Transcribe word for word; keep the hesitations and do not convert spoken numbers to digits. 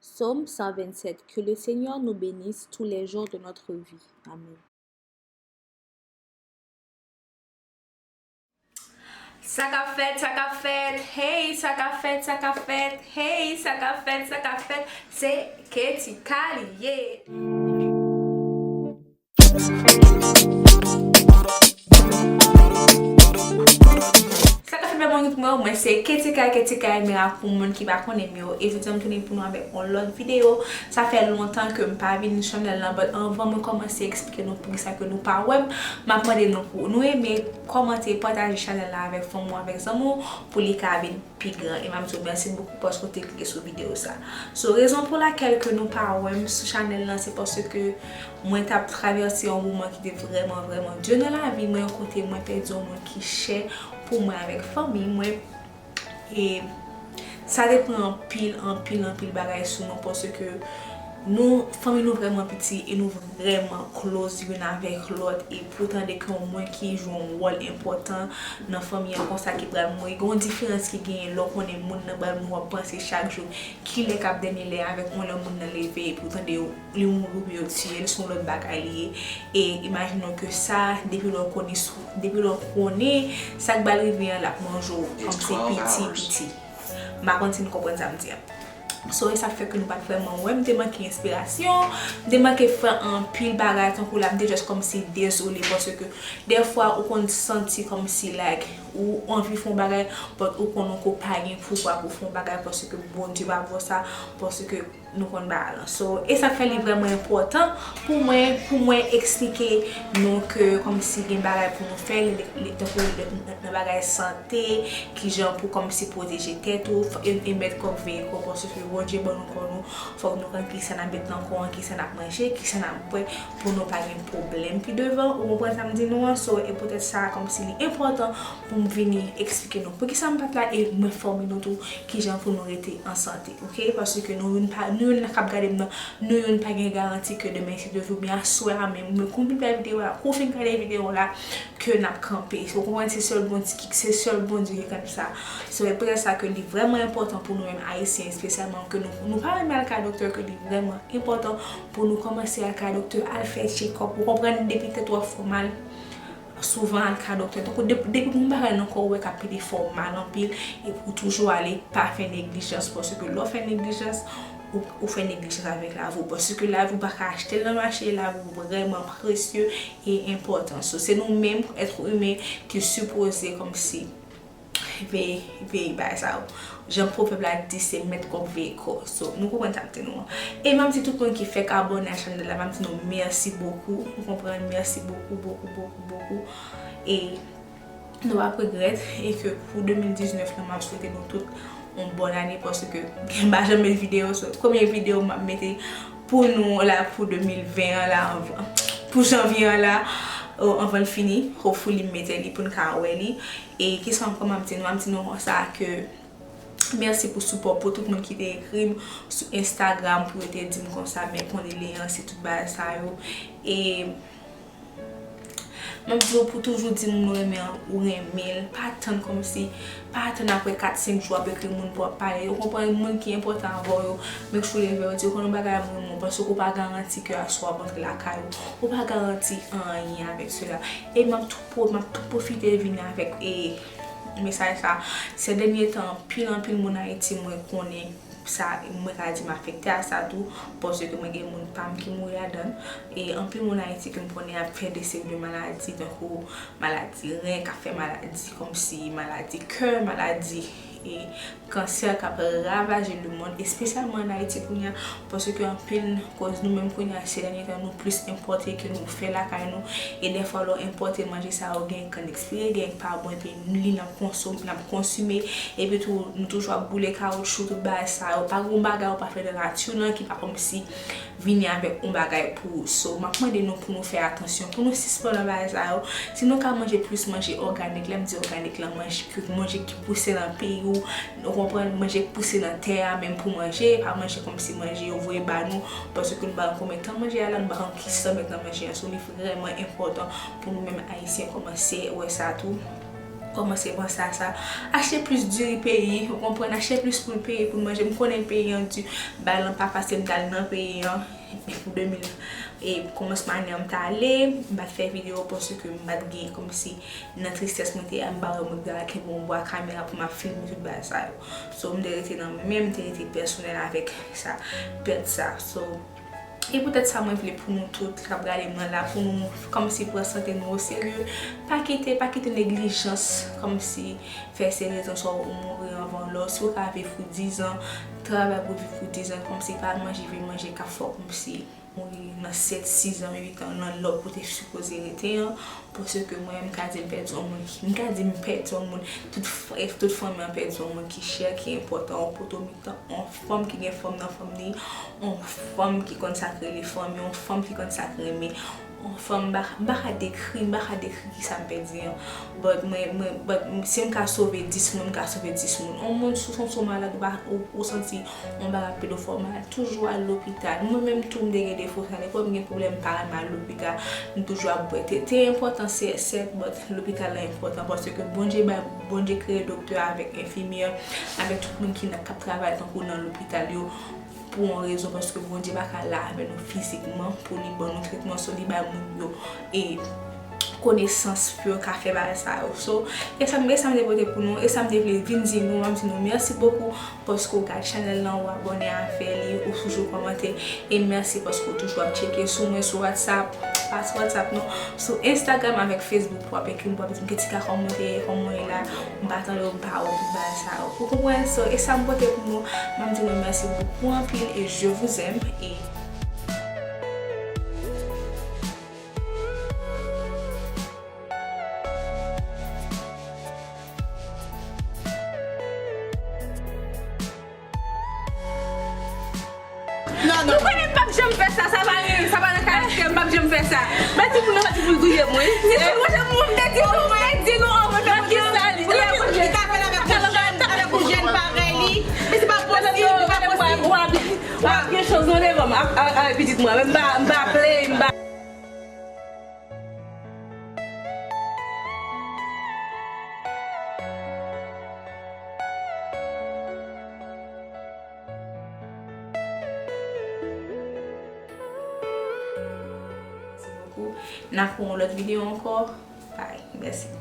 Psaume cent vingt-sept. Que le Seigneur nous bénisse tous les jours de notre vie. Amen. Sa k ap fèt, sa k ap fèt, hey, sa k ap fèt, sa k ap fèt, hey, sa k ap fèt, sa k ap fèt, se Ketika li ye. Sa k ap fèt, mwen, mwen se Ketika, Ketika Emera pou moun ki pa konnen m yo. E jodi a m tounen pou nou avèk yon lòt videyo. Sa fè lontan ke m pa vin chanèl la, but anvan mwen kòmanse eksplike nou poukisa ke nou pa wè m, m ap mande nou pou nou renmen, kòmante, pataje chanèl la avèk fanmi w, avèk zanmi w, pou li ka vin pi gran. E m ap di w mèsi bokou paske w te klike sou videyo sa. So, rezon pou lakèl ke nou pa wè m sou chanèl lan, se paske mwen t ap travèse yon moman ki te vrèman, vrèman di nan lavi mwen, kote mwen pèdi yon moun ki chè pou mwen avèk fanmi mwen. E sa te pran anpil, anpil, anpil bagay sou nou, paske nou, fanmi nou vrèman piti e nou vrèman close youn avèk lòt. E pou tande ke yon moun ki jwe yon wòl enpòtan nan fanmi an konsa ki pral mouri, gen yon diferans ki genyen lè w konnen moun nan pral mouri, w ap panse chak jou kilè k ap dènye lè avèk yon lè moun nan leve, epi w tande yo, li mouri oubyen yo tiye l, se yon lòt bagay li ye. E imajine w ke sa, depi lè w konnen sou, depi lè w konnen sa k pral rive an, l ap manje w kòmsi piti, piti. M pa konn si nou konprann sa m di a. So, e sa k fè ke nou pa t vrèman wè m, m te manke enspirasyon, m te manke fè anpil bagay, tankou la, m te just kòmsi dezole, paske dèfwa ou konn santi kòmsi, like, ou anvi fè yon bagay, but ou konnen ke w pa gen pouvwa pou fè yon bagay, paske Bondye pa ba w sa, paske nou konn bagay lan. So, e sa k fè li vrèman enpòtan pou mwen, pou mwen eksplike nou ke kòmsi gen bagay pou nou fè, lè, lè, tankou lè, nan, nan bagay sante, kijan pou kòmsi pwoteje tèt ou, f-, e, e mèt kò w veye kò w, paske Bondye ban nou kò nou, fòk nou konn kisa n ap met nan kò an, kisa n ap manje, kisa n ap bwè, pou nou pa gen pwoblèm pi devan, ou konprann sa m di nou an? So, e poutèt sa, kòmsi li enpòtan pou m vini eksplike nou poukisa m pa t la, e mwen fòme nou tou kijan pou nou rete an sante, oke? Paske nou youn pa, nou youn nan k ap gade m nan, nou youn pa gen garanti ke demen, si Dye vle, oubyen aswè a menm, mwen konpli fè videyo a, kou fin gade videyo la, ke n ap kanpe. Ou konprann, se sèl Bondye ki, se sèl Bondye ki konn sa. So, e poutèt sa ke li vrèman enpòtan pou nou menm Ayisyen, espesyalman ke nou, nou pa renmen al kay doktè, ke li vrèman enpòtan pou nou kòmanse al kay doktè, al fè tchekòp. Ou konprann, depi tèt ou ap fè w mal, souvan al kay doktè. Donk, depi, depi yon bagay nan kò w wè k ap pede fè w mal anpil, epi ou toujou ale, pa fè neglijans, paske lè w fè neglijans, ou, ou fè neglijans avèk lavi w, paske lavi w pa ka achte l nan mache, lavi w vrèman presye e enpòtan. So, se nou menm, èt imen, ki sipoze kòmsi veye, veye bagay sa yo. Jan pwovèb la di, se mèt kò w veye kò. So, nou konprann sa m di nou an. E m ap di tout moun ki fèk abòne a chanèl la, m ap di nou mèsi bokou. Ou konprann, mèsi bokou, bokou, bokou, bokou. E nou p ap regrèt. E ke pou de mil diznèf lan, m ap swete nou tout yon bòn ane, paske m pa janm met videyo, so, konbyen videyo m ap mete pou nou la, pou de mil ven an la, anvan, pou janvye an la, o, anvan l fini, hopefully m mete li pou n ka wè li. E kisa ankò m ap di nou? M ap di nou konsa ke mèsi pou sipò, pou tout moun ki te ekri m sou Instagram, pou yo te di m konsa, men kondoleans e tout bagay sa yo. E m ap di w pou toujou di moun ou renmen an, ou renmen l. Pa tann kòmsi, pa tann apre kat, senk jou ap ekri moun pou ap pale. Ou konprann, moun ki enpòtan avè w yo, make sure w rele yo, di yo konn yon bagay moun moun, paske ou pa garanti ke aswè w ap rantre lakay ou. Ou pa garanti anyen avèk sela. E m ap tou pwo-, m ap tou pwofite vini avèk, e, mesaj sa. Sè dènye tan, anpil, anpil moun Ayiti mwen konnen sa, mwen ka di m afekte a sa tou, paske mwen gen moun pa m ki mouri ladan l. E anpil moun Ayiti ke m konnen ap fè de seri de maladi, tankou maladi ren, k ap fè maladi kòmsi maladi kè, maladi, e, kansè k ap ravaje lemonn, espesyalman ann Ayiti kounye a, paske anpil koz nou menm kounye a, se dènye tan nou plis enpòte ke nou fè lakay nou, e dèfwa lè w enpòte manje sa yo, gen k ann ekspire, gen k pa bon, epi li n ap konsome, n ap konsime, epi tou, nou toujou ap boule kawoutchou, tout bagay sa yo. Pa gen yon bagay ou pa fè nan nati lan ki pa kòmsi vini avèk yon bagay pou ou. So, m ap mande nou pou nou fè atansyon, pou nou sispann nan bagay sa yo. Si nou ka manje plis manje òganik, lè m di òganik lan, manje, manje ki pouse nan peyi w, ou konprann, manje ki pouse nan tè a menm pou manje, pa manje kòmsi manje yo voye ba nou, paske nou pa konn konbyen tan manje a la, nou pa konn kisa met nan manje a. So, li vrèman enpòtan pou nou menm Ayisyen kòmanse wè sa tou. Kòmanse panse a sa. Achte plis diri peyi, ou konprann, achte plis poul peyi pou n manje. M konnen peyi an di, bagay lan pa fasil, m t al nan peyi an pou de mil, e kòmansman ane an m t ale, m pa t fè videyo paske m pa t gen kòmsi nan tristès mwen te a, m pa wè moun ki ta kenbe yon bwa kamera pou m ap filme tout bagay sa yo. So, m te rete nan mwen menm, m te rete pèsonèl avèk sa, pèt sa. So, e poutèt sa, mwen vle pou nou tout k ap gade mwen la, pou nou kòmsi pran sante nou oserye. Pa kite, pa kite neglijans kòmsi fè se rezon sa w mouri anvan lè w. Si w ka viv pou diz an, travay pou viv pou diz an, kòmsi pa al manje vye manje k ap fè w kòmsi mouri nan sèt, sis an, uit an, nan lè w te sipoze rete an. Paske mwen, m ka di m pèdi yon moun ki, m ka di m pèdi yon moun, tout, f- tout fanmi an pèdi yon moun ki chè, ki enpòtan, yon poto mitan, yon fanm ki gen fanm nan fanmi li, yon fanm ki konn sa k rele fanmi, yon fanm ki konn sa k renmen, yon fanm, m pa, m pa ka dekri, m pa ka dekri kisa m pèdi an. But mwen, mwen, but si m ka sove dis moun, m ka sove dis moun. Yon moun sou, sou, sou malad, ou pa, ou, ou santi yon bagay ap pede w fè w mal, toujou al lopital. Mwen menm tou, m te gen defo sa, lè m gen pwoblèm, m pa renmen al lopital, m toujou ap bwè te. Te enpòtan, se sèt, but lopital la enpòtan, paske Bondye bay, Bondye kreye doktè avèk enfimyè, avèk tout moun ki nan, k ap travay tankou nan lopital yo, pou yon rezon, paske Bondye pa ka la avè nou fizikman pou li ban nou tretman, so li bay moun yo e konesans pou yo ka fè bagay sa yo. So, e sa, e sa m te pote pou nou, e sa m te vle vin di nou, m ap di nou mèsi bokou paske w gade chanèl lan, ou abòne avè li, ou toujou kòmante, e mèsi paske w toujou ap tcheke sou mwen sou WhatsApp, pa sou WhatsApp non, sou Instagram avèk Facebook, w ap ekri m, w ap di m, Ketika, kòman w te ye, kòman w ye la, m pa tande w, m pa wè w, tout bagay sa yo. Ou konprann? So, e sa m pote pou nou, m ap di nou mèsi bokou anpil, e je vous aime, e Non, non. Ou konnen m p ap janm fè sa, sa pa, sa pa nan karaktè m, m p ap janm fè sa. Mwen di pou nou, mwen di pou l touye mwen. Di pou nou, mwen di nou, mwen di nou, mwen di nou. Li ta fè l avèk yon jèn, avèk yon jèn parèy li. Men se pa posib, se pa posib. W ap gen chans nan devan m, avèk pitit mwen, men m pa, m pa play, m pa. Mèsi bokou. N a fè yon lòt videyo ankò. Bye. Mèsi.